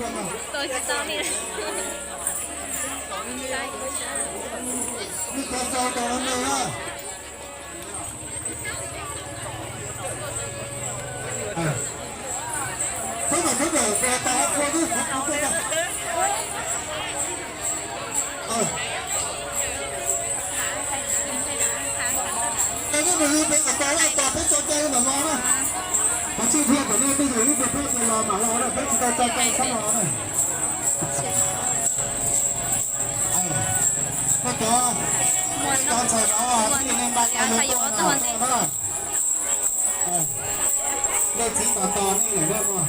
Tos tsis tau li. Nej tos tau tos no na. Txhob mam txhob ntawm tos qhov qhua twb qhov qhua tuaj. Peb lub nus li peb kom tos laj tos peb tso cai mam los na. Qhov tseeb tiag kom nej tej zaum ib pliag peb tias los mam los na, peb tsis tau tso cai txhob los na. Koj cov, cov ntxhais no tib neeg npa cai yuav tuaj na. Nej txiv tos tos nej lawm na.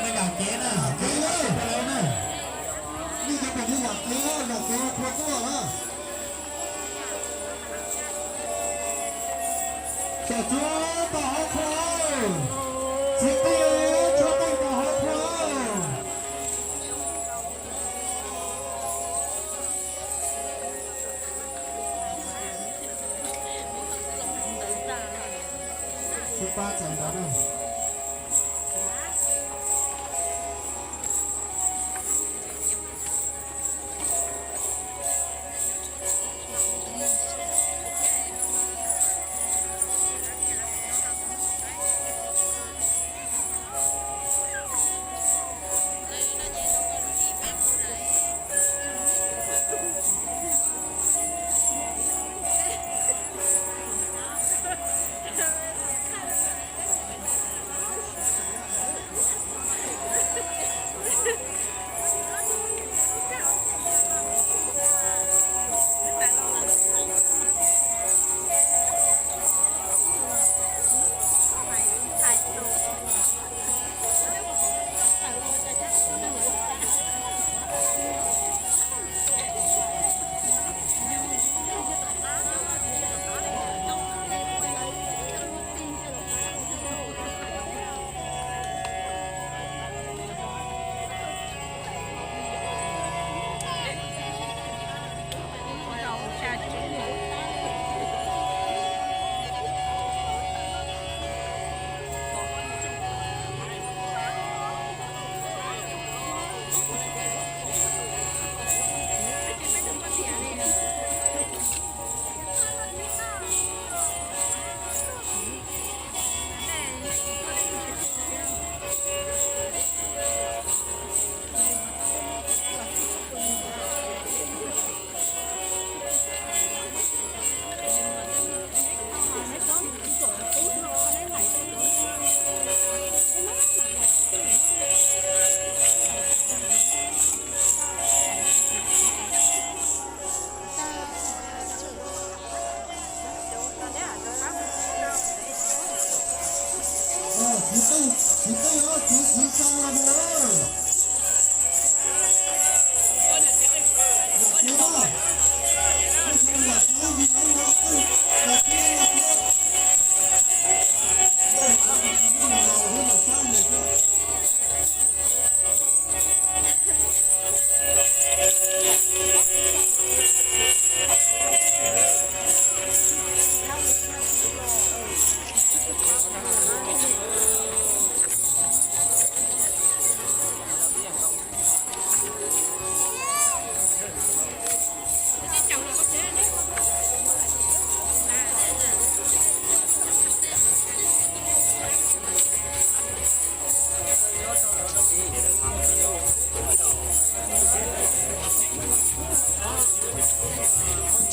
Nej yam kev na, kev na, nej cov phooj ywg yam kev, yam kev qhua tuaj na. Cov tshuav tau hauv qhua, txiv qeej tshuav tau hauv qhua. Sib pab txais ntawv na.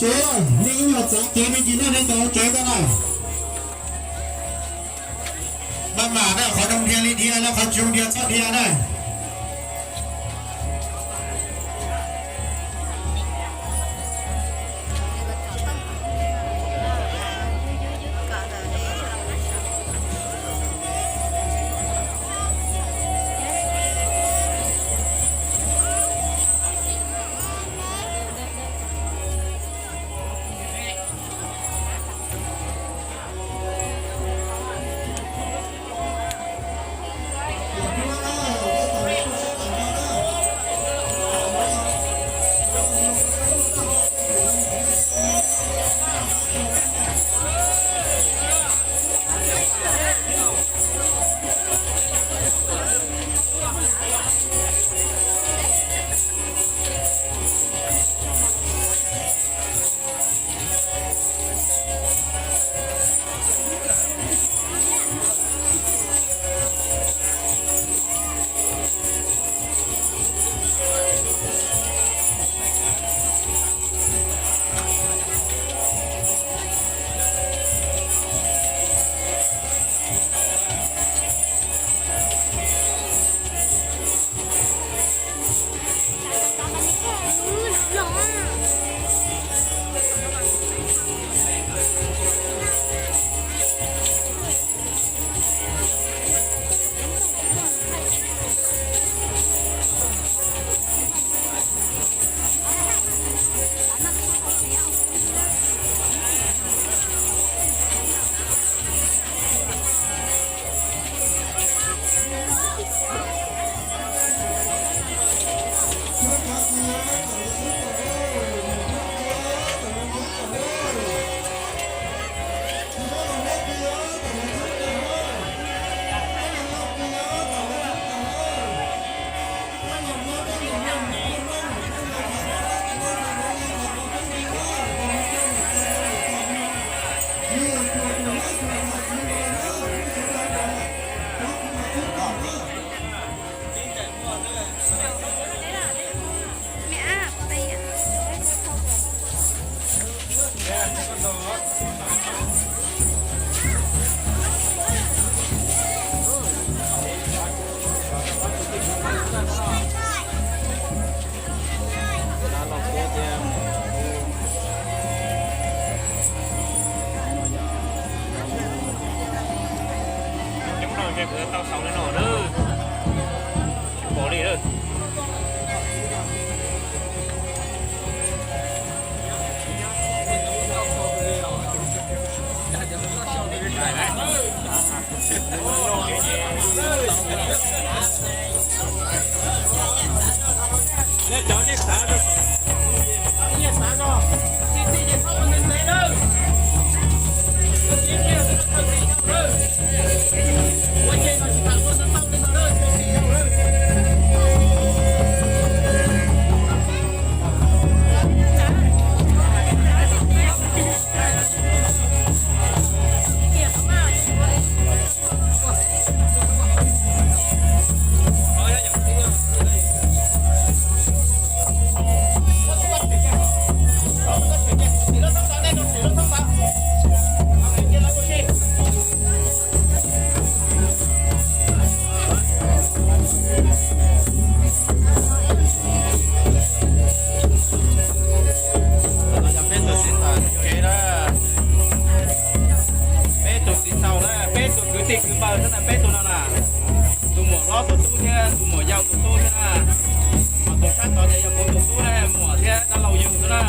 Tsev, nej ib nyuag txav kev me ntsis nej, nej tau tsev ntawd na. Maj mam na, qhov zoo dhia li dhia na, qhov tsis zoo dhia txhob dhia na. Coob no ntshe kuv tau xaus li no na. Tsis pom li lawm. Peb tus txiv tsaus na, peb tus kwv tij kwv npawg xwb na, peb tus no na. Tus muam hlob tus tub thiab tus muam yau tus tub thiab na. Ho tus sab tod ces yog kuv tus tub na, muam thiab dab laug yug xwb na.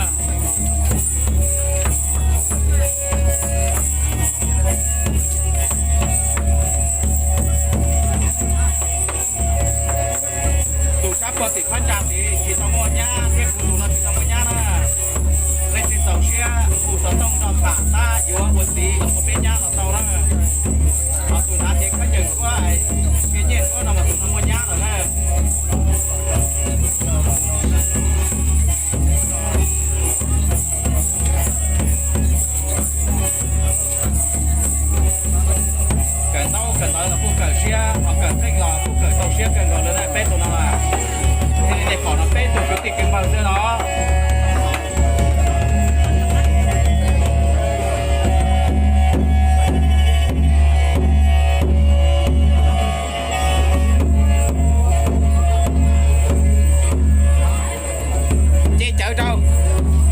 Tus sab puag tim phab ntsa tid tsis tau muaj nyab thiab, kuv tus no Tiv ua peb nyab los tau na. Ho tus hnav cev khaub ncaws suab, peb nyiaj suab no mas tus no muaj nyab lawm na. Kawm ntaub kawm ntawv los kuj kawm siab, ho kawm qeej los kuj kawm tau siab kawg nkaus li na peb tus no. Thiaj li nej pom no peb tug kwv tij kwv npawg xwb no. Ces cawv rau,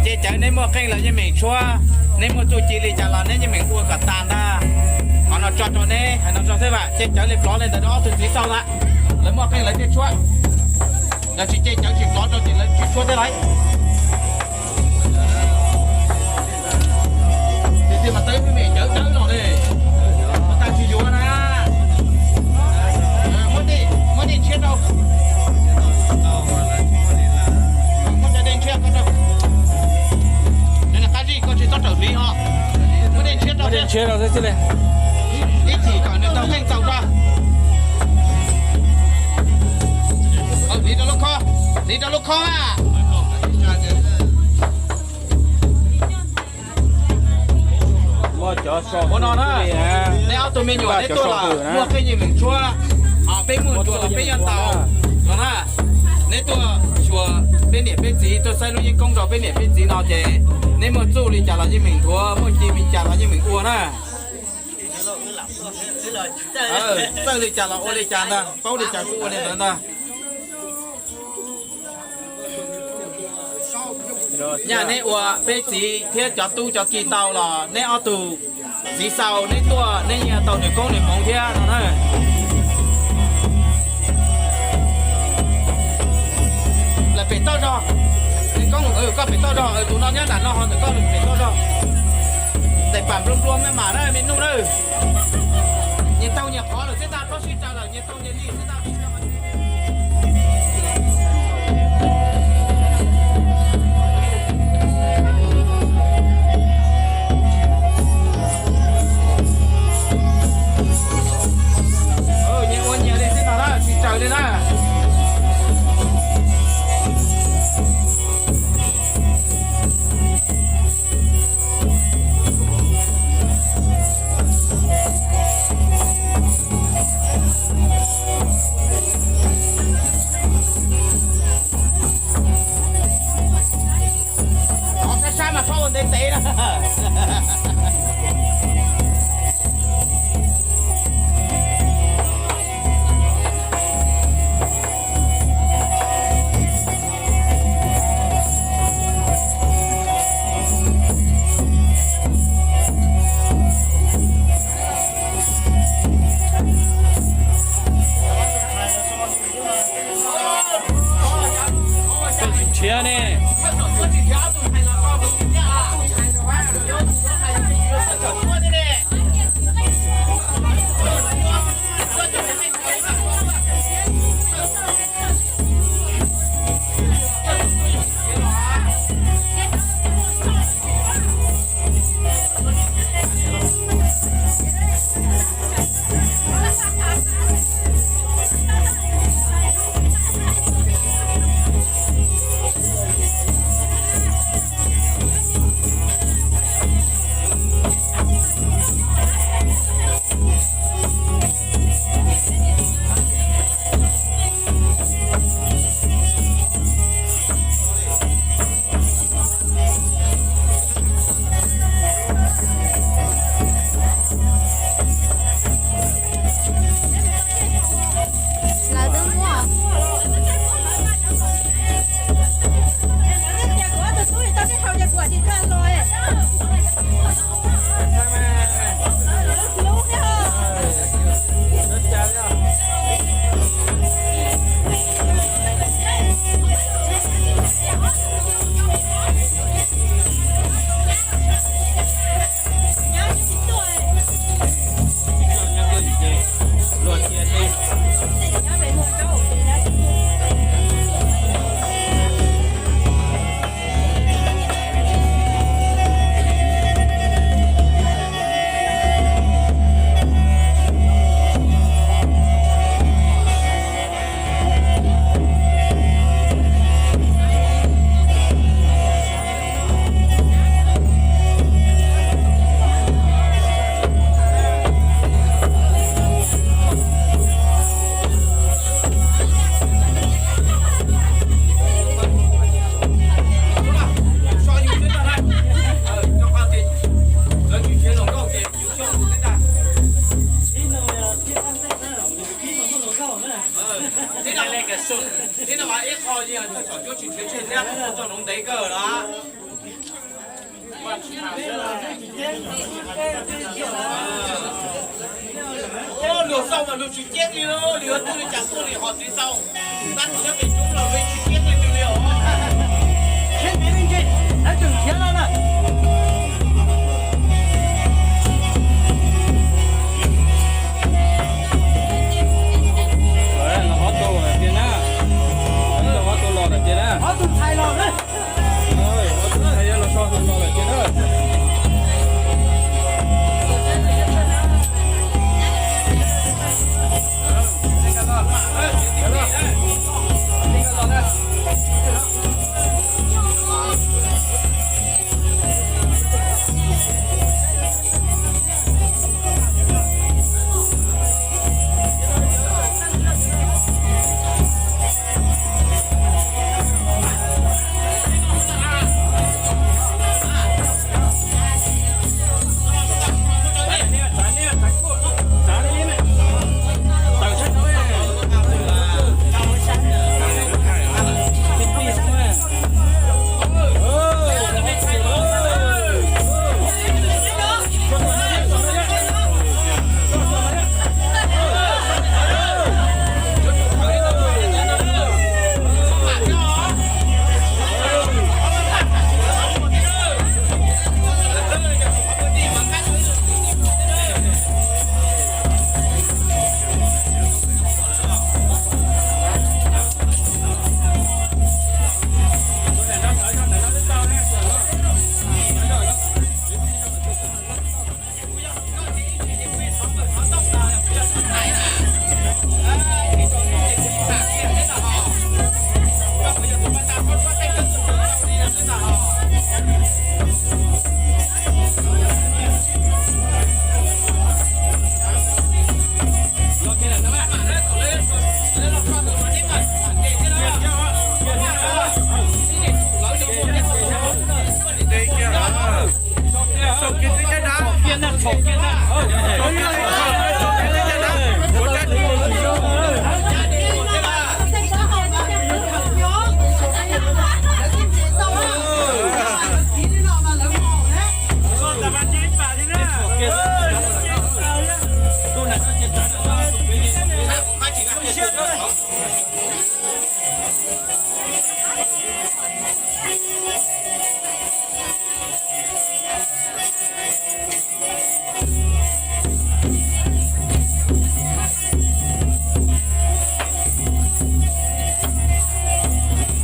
ces cawv neb muaj qeej los yeej meem tshuab, neb muaj txuj ci li cas los neb yeej meem ua kom tas ntag. Qhov no tso rau neb hais no rau xwb vam, ces cawv li plov li ntawd rau ob tug txiv xaus ntag. Lawv muaj qeej lawv thiaj tshuab, yog tsis ces cawv tsis plov rau ces lawv tsis tshuab thiab lauj. Tiag tiag mas tawb me me cawv dawb los li, mas tas tsis yuav na. Muab dej, muab dej ntshiab rau. Muab cov dej ntshiab ko rau. Cov niag qab zib koj tsis txhob rawm hliv ho. Muab dej ntshiab rau, dej ntshiab rau xwb li. Ib chim kom nws taug qeej txaus tso. Hliv rau lub khob, hliv rau lub khob a. Ua no na, neb ob tug me nyuam neb tuaj los muaj qeej yeej meem tshuab, ho peb muaj ntsuag los peb yeej ntaus no na. Neb tuaj xyuas peb niam peb txiv, tuaj saib lub yeeb koob rau peb niam peb txiv no ces neb muaj txuj li cas los yeej meem nthuav, muaj ci li cas los yeej meem ua na. Txawj li cas los ua li cas ntag, paub li cas kuj ua li ntawd ntag. Nyaj neb ua peb txiv thiab cov tub cov ki tau los neb ob tug txiv xaus neb tuaj neb yeej tau nws koob nws hmoov thiab no na. Lawm pem toj zog, koob koj pem toj zog, tus no nyob nram no ho ntawm koj pem toj zog. Tais pam nplua nplua me mas na me nuj na. Nyias taug nyias qhov lawm xwb ntag, txhob sib raws lawm, nyias taug nyias li xwb ntag. Nyias ua nyias li xwb ntag na, tsis raws li na. Qhov sab sab mas txhob ua ntev ntev na. Tsis nrhiav ne. Lawv twb muab. Luag xauj mas luag tsis ceeb li, luag twb li cas tuaj li ho tsis xauj. Tab sis nyob pem roob los luag tsis ceeb li li os. Siab ntev me ntsis, lawv tseem khiav no na. Ob tug los lawm tiag na. Ob tug los lawm tiag na. Ob tug ntxhais los na. Ob tug ntxhais los so hwm los lawm tiag na.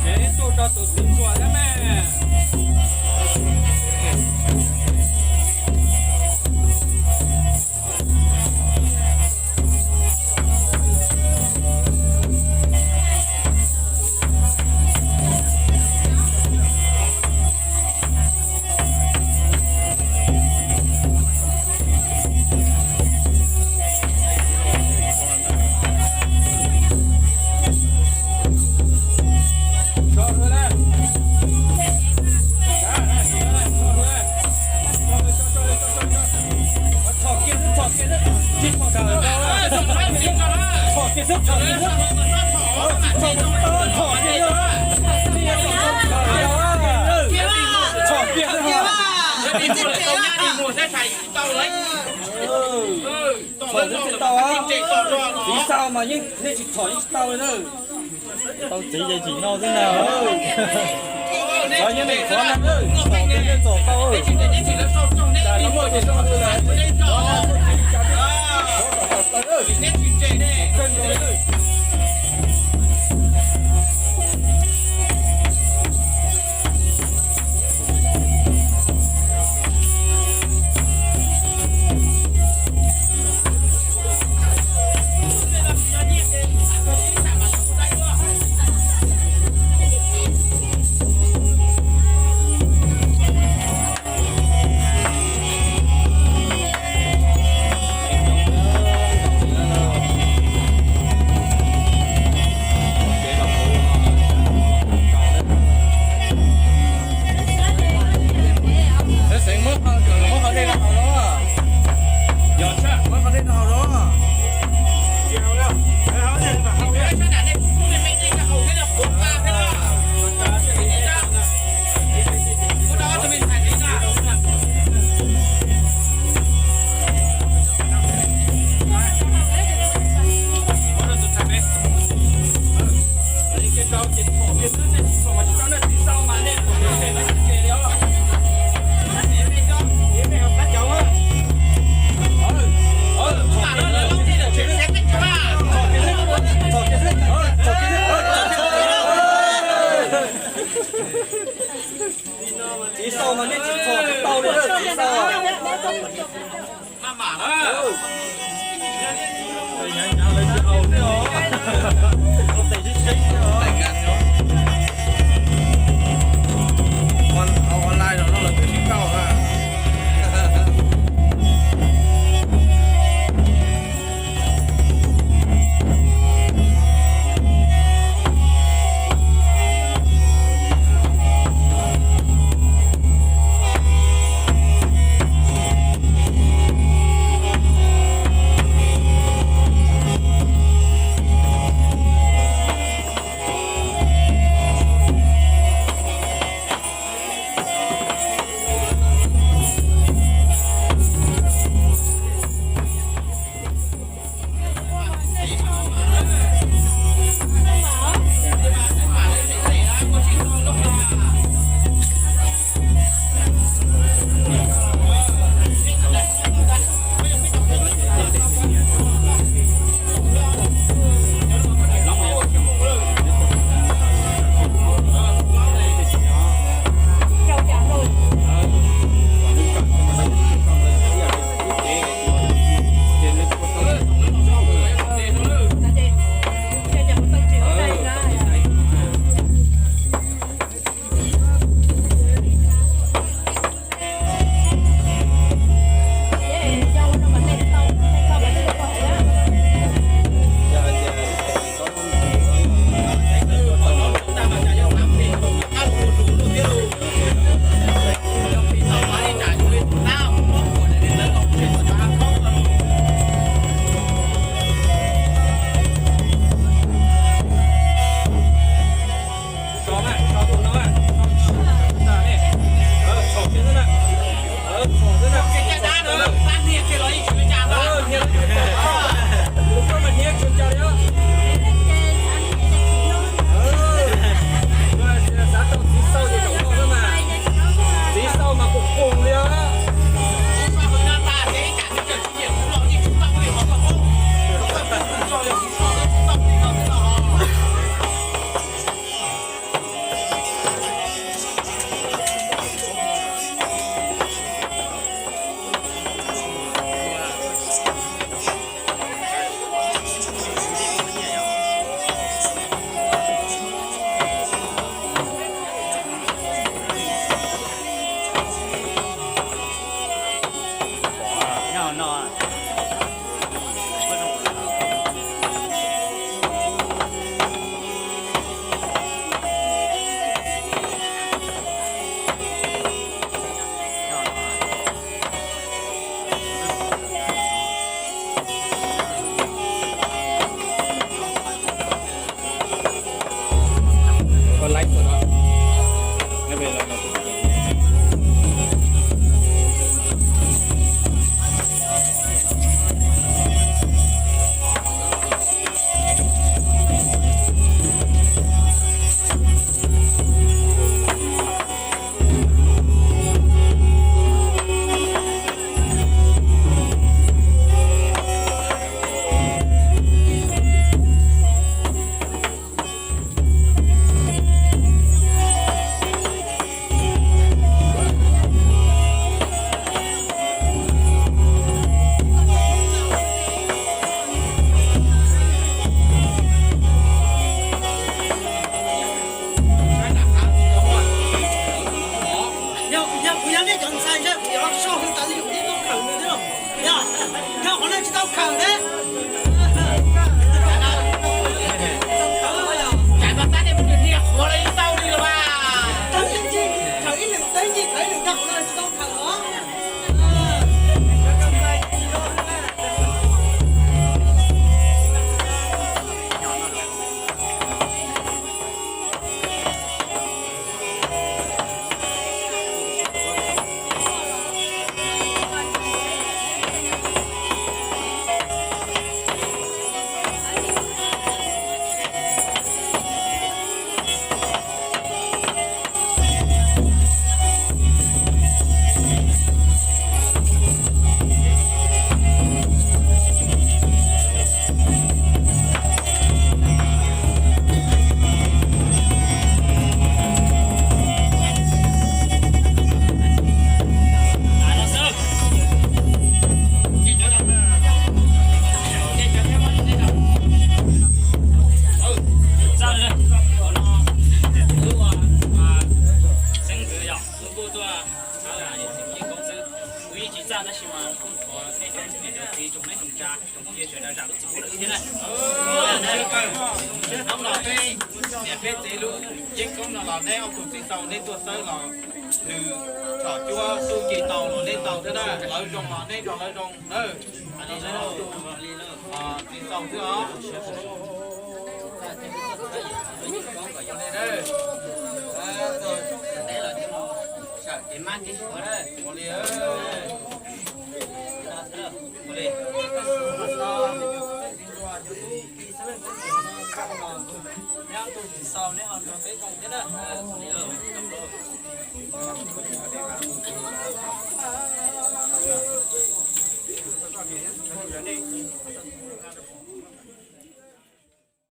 Ces tuaj rau tus txiv ntsuas thiab mas. Txhom tsis tau, txiv xav mas yeej nej tsis txhom yeej tsis tau li na. Tau txiv ces tsis noj xwb na. Xyov nyob nej qhov na, txhom kiag nej txhom tau. Txiv Xauj mas nej tsis txhom tsis tau li, Txiv Xauj. Txiv Xauj mas kuv koom li os. Yog kuv yog nej cov ntxhais ntshe kuv yuav los so hwv tas li kuv thiaj tau khawm nws thiab los. Yog, yog qhov no tsis tau khawm ne. Tsam mas tab nej mus nias qhuav los yeej tau li los mas. Khawm ib lwm, khawm ib lwm, khawm ib lwm, yog qhov no tsis tau khawm os. Tuaj, yeej koob xwb, kuv yeej tsis txawj tab sis mas kuv thov nej cov niam cov txiv tsoom neej tsoom tsa tsoom phooj ywg sawv daws zam lub txim pub rau wb thiab na. Hnub no peb niam peb txiv lub yeeb koob no los neb ob tug txiv xaus nej tuaj xawb los nws tsom cuab tub ci tau los neb tau thiab na, lawv zoo los neb nrog lawv zoo na. Txiv xaus xwb os. Ua li, ua li. Neb ob tug txiv xaus neb ho nrog peb zoo thiab na.